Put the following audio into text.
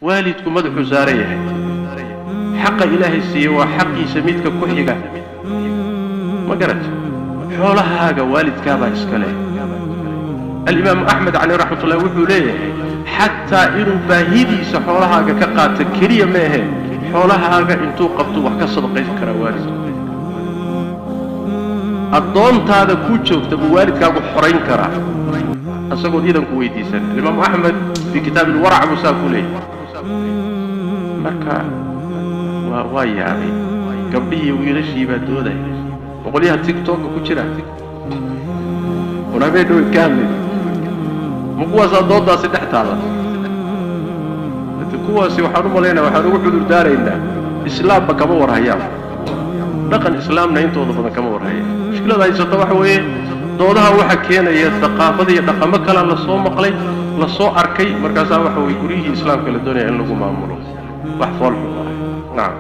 Waalidku madaxuu saaran yahay, xaqa Ilaahay siiye waa xaqiisa midka ku xiga. Ma garata? Xoolahaaga waalidkaabaa iska leh. Alimaamu Axmed caleyh raxmatullah wuxuu leeyahay, xataa inuu baahidiisa xoolahaaga ka qaato keliya ma ahe, xoolahaaga intuu qabto wax ka sadaqaysan karaa waalidku. Addoontaada ku joogta buu waalidkaagu xorayn karaa isagoon idanku weydiisan. Alimaamu Axmed fii kitaab ilwarac buu saa ku leeyahay. Marka waa yaabay, gabdhihii wiilashii baa doodaya, boqolyaha TikToka ku jira un habeen dhaweyd ka hadlay. Ma kuwaasaa doodaasi dhex taalla? Hade kuwaasi waxaan u malaynaya, waxaan ugu cudur daaraynaa, islaamba kama warhayaan, dhaqan islaamna intooda badan kama warhayaan. Mushkilada haysata waxa weeye, doodaha waxa keenaya thaqaafada iyo dhaqamo kalea lasoo maqlay, lasoo arkay. Markaasaa waxa weye guryihii islaamka la doonaya in lagu maamulo wax foolxun ah. Nacam.